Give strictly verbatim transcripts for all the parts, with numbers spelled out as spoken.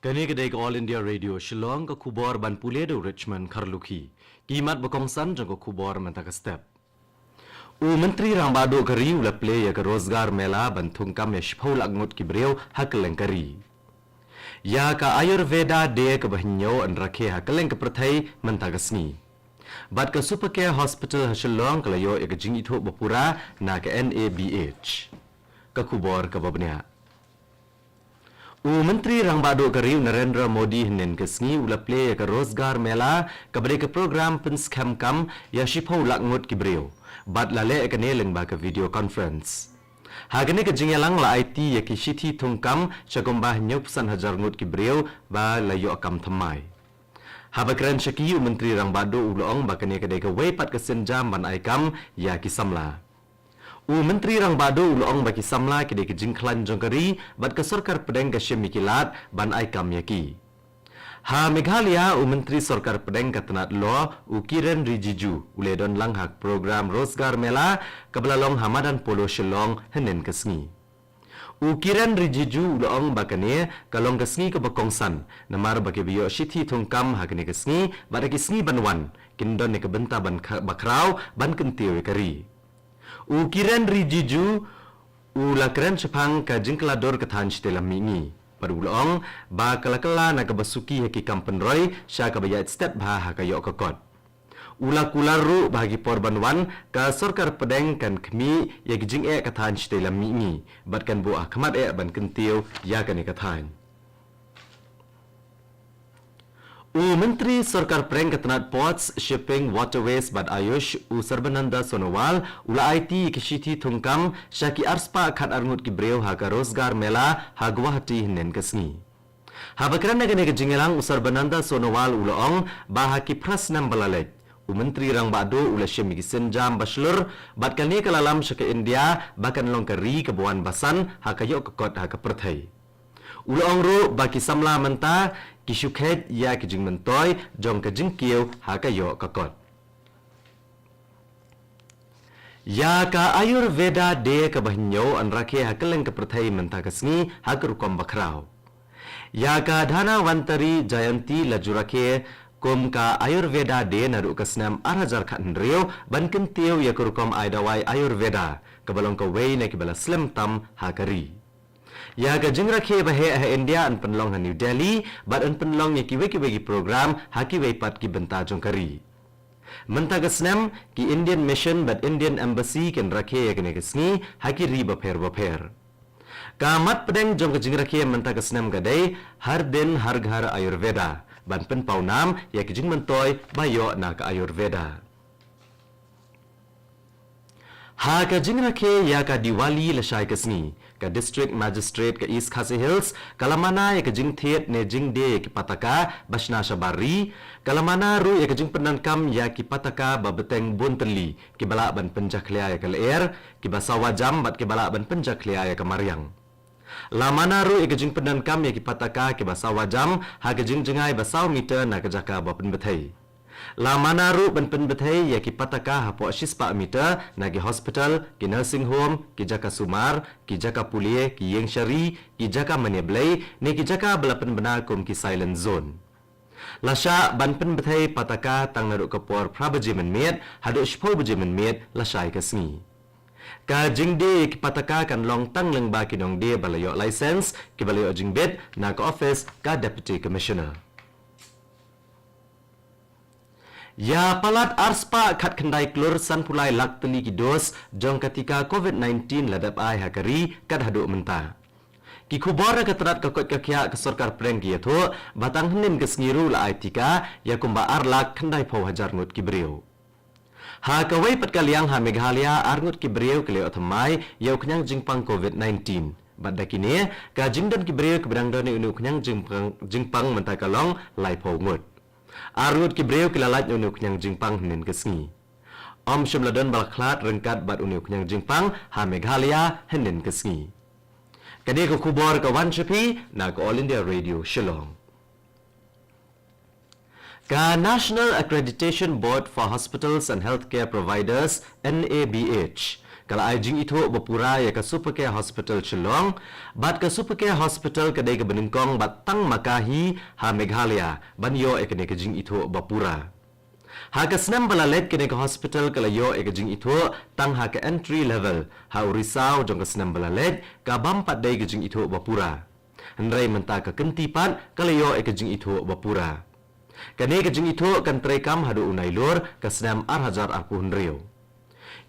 Kane ka dei ka All India Radio Shillong, ka khubor ban pule da u Richmond Kharlukhi. Ki mat ba kongsan jong ka khubor mynta ka step. U Myntri Rangbah Duh ka ri u la plie ïa ka Rozgar Mela ban thungkam ïa shiphew lak ngut ki briew ha kylleng ka ri. Ïa ka Ayurveda Day kaba hynñiew yn rakhe ha kylleng ka pyrthei mynta ka sngi. Bad ka Super Care Hospital ha Shillong ka la ïoh ïa ka jingithuh ba pura na ka N A B H. Ka khubor kaba bniah. U Myntri Rangbah Duh ka ri u Narendra Modi hynnin ka sngi u la plie ïa ka Rozgar Mela kaba dei ka program pynskhem kam ïa shiphew lak ngut ki briew. Bad la leh ïa kane lyngba ka video conference. Ha kane ka jingïalang la aiti ïa ki shithi thungkam sha kumba hynñiewphew san hajar ngut ki briew ba la ïoh kam thymmai. Haba kren sha ki u Myntri Rangbah Duh u la ong ba kane ka dei kawei pat ka sienjam ban ai kam ïa ki samla. U Myntri Rangbah Duh u la ong ba ki samla ki dei ka jingkhlaiñ jong ka ri bad ka sorkar pdeng ka shim ïa ki lad ban ai kam ïa ki. Ha Meghalaya u Myntri Sorkar Pdeng ka tnat law u Kiren Rijiju u la don lang ha ka program Rozgar Mela kaba la long ha Madan Polo Shillong hynnin ka sngi. U Kiren Rijiju u la ong ba kane ka long ka sngi kaba kongsan namar ba kiba ïoh shithi thungkam ha kane ka sngi bad ha ki sngi ban wan kin don ïa ka bynta ban kha-, ba khraw ban kyntiew ïa ka ri. U Kiren Rijiju u la kren shaphang ka jingkylla dur ka thaiñ shatei lam mihngi bad u la ong ba ka la kylla na kaba suki ha ki kam pynroi sha kaba ïaid stet bha ha ka ïoh ka kot. U la kular ruh ba ha ki por ban wan ka sorkar pdeng kan khmih ïa ki jingeh ka thaiñ shatei lam mihngi bad kan buh ha khmat eh ban kyntiew ïa kane ka thaiñ. U Myntri Sorkar Pdeng ka tnat Ports, Shipping, Waterways bad Ayush u Sarbananda Sonowal u la aiti ïa ki shithi thungkam sha ki arspah khatar ngut ki briew ha ka Rozgar Mela ha Guwahati hynnin ka sngi. Haba kren ha kane ka jingïalang u Sarbananda Sonowal u la ong ba ha ki phra snem ba la leit u Myntri Rangbah Duh u la shim ïa ki sienjam ba shlur bad kane ka la lam sha ka India ba kan long ka ri kaba wan ba san ha ka ïoh ka kot ha ka pyrthei. U la ong ruh ba ki samla mynta ki shu kheit ïa ki jingmyntoi jong ka jingkiew ha ka ïoh ka kot. Ïa ka Ayurveda Day kaba hynñiew yn rakhe ha kylleng ka pyrthei mynta ka sngi ha ka rukom ba khraw. Ïa ka Dhanvantari Jayanti la ju rakhe kum ka Ayurveda Day naduh ka snem ar hajar khathynriew ban kyntiew ïa ka rukom ai dawai Ayurveda kaba long kawei na kiba la slem tam ha ka ri. Ïa ka jingrakhe ba heh ha India yn pynlong ha New Delhi bad yn pynlong ïa kiwei kiwei ki program ha kiwei pat ki bynta jong ka ri. Mynta ka snem ki Indian Mission bad Indian Embassy kin rakhe ïa kane ka sngi ha ki ri bapher bapher. Ka mat pdeng jong ka jingrakhe mynta ka snem ka dei Har Din Har Ghar Ayurveda ban pynpaw nam ïa ki jingmyntoi ba ïoh na ka Ayurveda. Ha ka jingrakhe ïa ka Diwali lashai ka sngi, ka District Magistrate ka East Khasi Hills ka la mana ïa ka jingthied ne jingdie ïa ki pataka ba shna shabar ri, ka la mana ruh ïa ka jingpyndonkam ïa ki pataka ba bteng bun tylli kiba lah ban pynjakhlia ïa ka lyer, kiba sawa jam bad kiba lah ban pynjakhlia ïa ka mariang. La mana ruh ïa ka jingpyndonkam ïa ki pataka kiba sawa jam ha ka jingjngai ba saw meter na ka jaka ba pynbthei. La mana ruh ban pynbthei ïa ki pataka hapoh shispah meter na ki hospital, ki nursing home, ki jaka sumar, ki jaka pule, ki ïing shari, ki jaka mane blei ne ki jaka ba la pynbna kum ki silent zone. La shah ban pynbthei pataka tang naduh ka por phra baje mynmiet haduh shiphew baje mynmiet lashai ka sngi. Ka jingdie ïa ki pataka kan long tang lyngba ki nongdie ba la ïoh license kiba la ïoh jingbit na ka office ka Deputy Commissioner. Ïa palat arspah khatkhyndai klur sanphew lai lak tylli ki dos jong ka tika covid nineteen la dep ai ha ka ri kat haduh mynta. Ki khubor na ka tnat ka koit ka khiah ka sorkar pdeng ki ïathuh ba tang hynnin ka sngi ruh la ai tika ïa kumba ar lak khyndaiphew hajar ngut ki briew. Ha kawei pat ka liang ha Meghalaya ar ngut ki briew ki la ïoh thymmai ïa u khñiang jingpang covid nineteen. Bad da kine ka jingdon ki briew kiba dang don ïa une u khñiang jingpang, jingpang mynta ka long laiphew ngut. Ar ngut ki briew ki la lait na une u khñiang jingpang hynnin ka sngi. Ym shym la don ba la khlad ryngkat bad une u khñiang jingpang ha Meghalaya hynnin ka sngi. Kane ka khubor ka wan sha phi na ka All India Radio Shillong. Ka National Accreditation Board for Hospitals and Healthcare Providers, N A B H, Ka la ai jingithuh ba pura ïa ka Supercare Hospital Shillong, bad ka Supercare Hospital ka dei kaba nyngkong bad tang ma ka hi ha Meghalaya ban ïoh ïa kane ka jingithuh ba pura. Ha ka snem ba la leit kane ka hospital ka la ïoh ïa ka jingithuh tang ha ka entry level, ha u risaw jong ka snem ba la leit ka bym pat dei ka jingithuh ba pura. Hynrei mynta ka kynti pat ka la ïoh ïa ka jingithuh ba pura. Kane ka jingithuh kan treikam haduh u Nailur ka snem ar hajar arphew hynriew.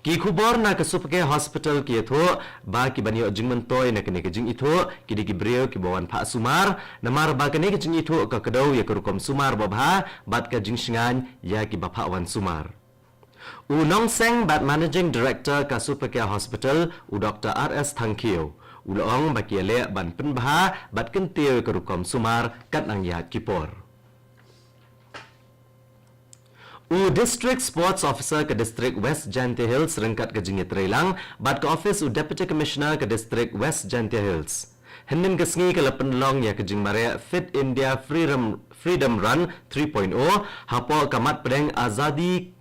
Ki khubor na ka Supercare Hospital ki ïathuh ba ki ban ïoh jingmyntoi na kane ka jingithuh ki dei ki briew kiba wan phah sumar, namar ba kane ka jingithuh ka kdew ïa ka rukom sumar babha bad ka jingshngaiñ ïa kiba phah wan sumar. U nongseng bad Managing Director ka Supercare Hospital, u Doktor R S Thangkhiew, u la ong ba ki ïaleh ban pynbha bad kyntiew ïa ka rukom sumar kat nang ïaid ki por. U District Sports Officer ka District West Jaintia Hills ryngkat ka jingïatreilang bad ka office u Deputy Commissioner ka District West Jaintia Hills, hynnin ka sngi ka la pynlong ïa ka jingmareh Fit India Freedom, Freedom Run three point oh hapoh ka mat pdeng Azadi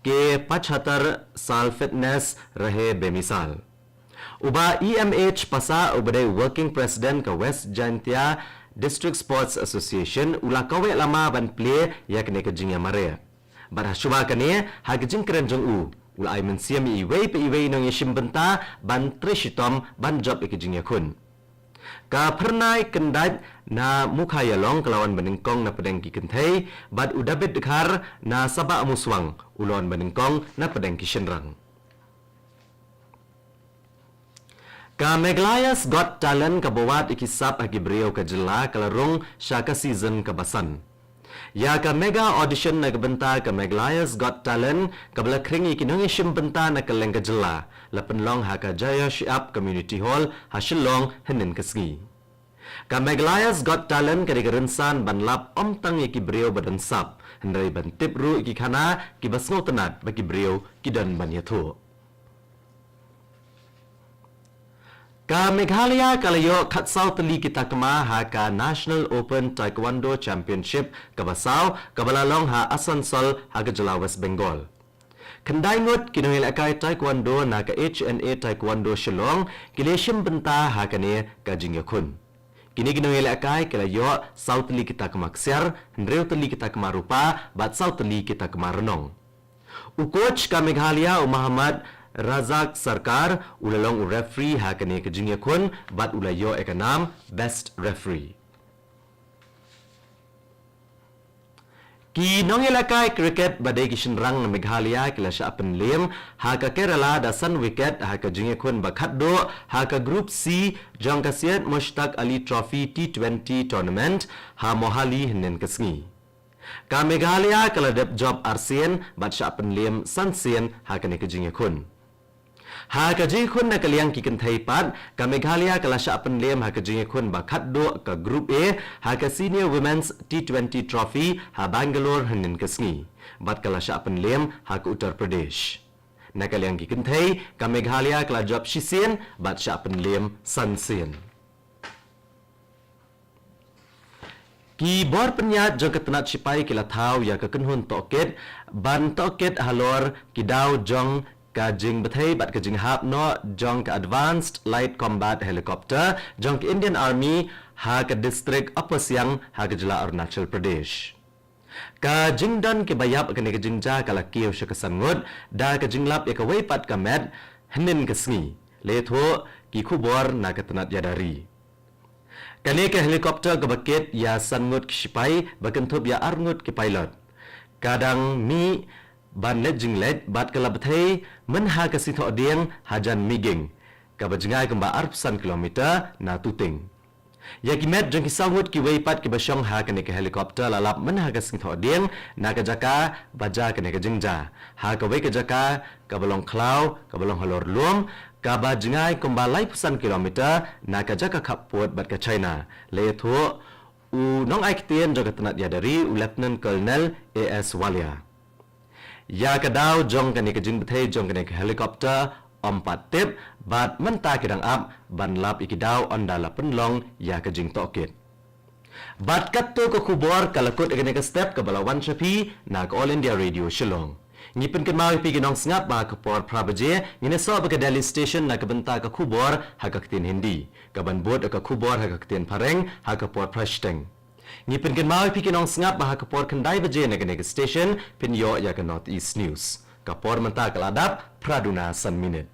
Ke Pachhatar Saal Fitness Rahe Bemisal. U Bah E M H Passah uba dei Working President ka West Jaintia District Sports Association u la kaweh lama ban plie ïa kane ka jingïamareh. Bad ha shuwa kane, ha ka jingkren jong u, u la ai mynsiem ïa iwei pa iwei i nongïashim bynta ban trei shitom ban jop ïa ka jingïakhun. Ka Phyrnai Kyndait na Mukhaïalong ka la wan banyngkong na pdeng ki kynthei, bad u David Dkhar na Sabah Muswang u la wan banyngkong na pdeng ki shynrang. Ka Meghalaya's Got Talent kaba wad ïa ki sap ha ki briew ka jylla ka la rung sha ka season kaba san. Ïa ka mega audition na ka bynta ka Meghalaya's Got Talent kaba la khring ïa ki nongïashim bynta na kylleng ka jylla, la pynlong ha ka Jaya Shyiap Community Hall ha Shillong hynnin ka sngi. Ka Meghalaya's Got Talent ka dei ka rynsan ban lap ym tang ïa ki briew ba don sap, hynrei ban tip ruh ïa ki khana kiba sngewtynnat ba ki briew ki don ban ïathuh. Ka Meghalaya ka la ïoh khatsaw tylli ki takma ha ka National Open Taekwondo Championship kaba saw kaba la long ha Asansol ha ka jylla West Bengal. Khyndai ngut ki nongïalehkai taekwondo na ka H N A Taekwondo Shillong ki la shim bynta ha kane ka jingïakhun. Kine ki nongïalehkai ki la ïoh saw tylli ki takma ksiar, hynriew tylli ki takma rupa bad saw tylli ki takma rnong. U coach ka Meghalaya u Mohammad Razak Sarkar u la long u referee ha kane ka jingïakhun bad u la ïoh ïa ka nam Best Referee. Ki nongïalehkai cricket ba dei ki shynrang na Meghalaya ki la shah pynliem ha ka Kerala da san wicket ha ka jingïakhun ba khatduh ha ka Group C jong ka Syed Mushtaq Ali Trophy T twenty Tournament ha Mohali hynnin ka sngi. Ka Meghalaya ka la dep jop arsien bad shah pynliem sansien ha kane ka jingïakhun. Ha ka jingïakhun na ka liang ki kynthei pat, ka Meghalaya ka la shah pynliem ha ka jingïakhun ba khatduh ka Group A ha ka Senior Women's T twenty Trophy ha Bangalore hynnin ka sngi, bad ka la shah pynliem ha ka Uttar Pradesh. Na ka liang ki kynthei, ka Meghalaya ka la jop shisien bad shah pynliem sansien. Ki bor pynïaid jong ka tnat shipai ki la thaw ïa ka kynhun tohkit ban tohkit halor ki daw jong ka jingbthei bad ka jinghap noh jong ka Advanced Light Combat Helicopter jong ka Indian Army ha ka district Upper Siang ha ka jylla Arunachal Pradesh. Ka jingdon kiba ïap ha kane ka jingjia ka la kiew sha ka san ngut da ka jinglap ïa kawei pat ka met hynnin ka sngi, la ïathuh ki khubor na ka tnat ïada ri. Kane ka helicopter kaba kit ïa san ngut ki shipai ba kynthup ïa ar ngut ki pilot, ka dang mih ban leit jingleit bad ka la bthei myn ha ka Sngi Thohdieng hajan Miging, kaba jngai kumba arphew san kilometer na Tuting. Ïa ki met jong ki saw ngut kiwei pat kiba shong ha kane ka helicopter la lap myn ha ka Sngi Thohdieng na ka jaka ba jia kane ka jingjia ha kawei ka jaka kaba long khlaw, kaba long halor lum, kaba jngai kumba laiphew san kilometer na ka jaka khappud bad ka China, la ïathuh u nongai ktien jong ka tnat ïada ri, u Lieutenant Colonel A S Walia. Ïa ka daw jong kane ka jingbthei jong kane ka helicopter ym pat tip, bad mynta ki dang ap ban lap ïa ki daw ynda la pynlong ïa ka jingtohkit. Bad katto ka khubor ka la kut ïa kane ka step kaba la wan sha phi na ka All India Radio Shillong. Ngi pynkynmaw ïa phi ki nongsngap ba ha ka por phra baje ngin ïasoh bad ka Delhi Station na ka bynta ka khubor ha ka ktien Hindi, kaban bud ka khubor ha ka ktien Phareng ha ka por phra shiteng. Ngi pynkynmaw ïa phi ki nongsngap ba ha ka por khyndai baje na kane ka station phin ïoh ïa ka North East News. Ka por mynta ka la dap phra duna san minit.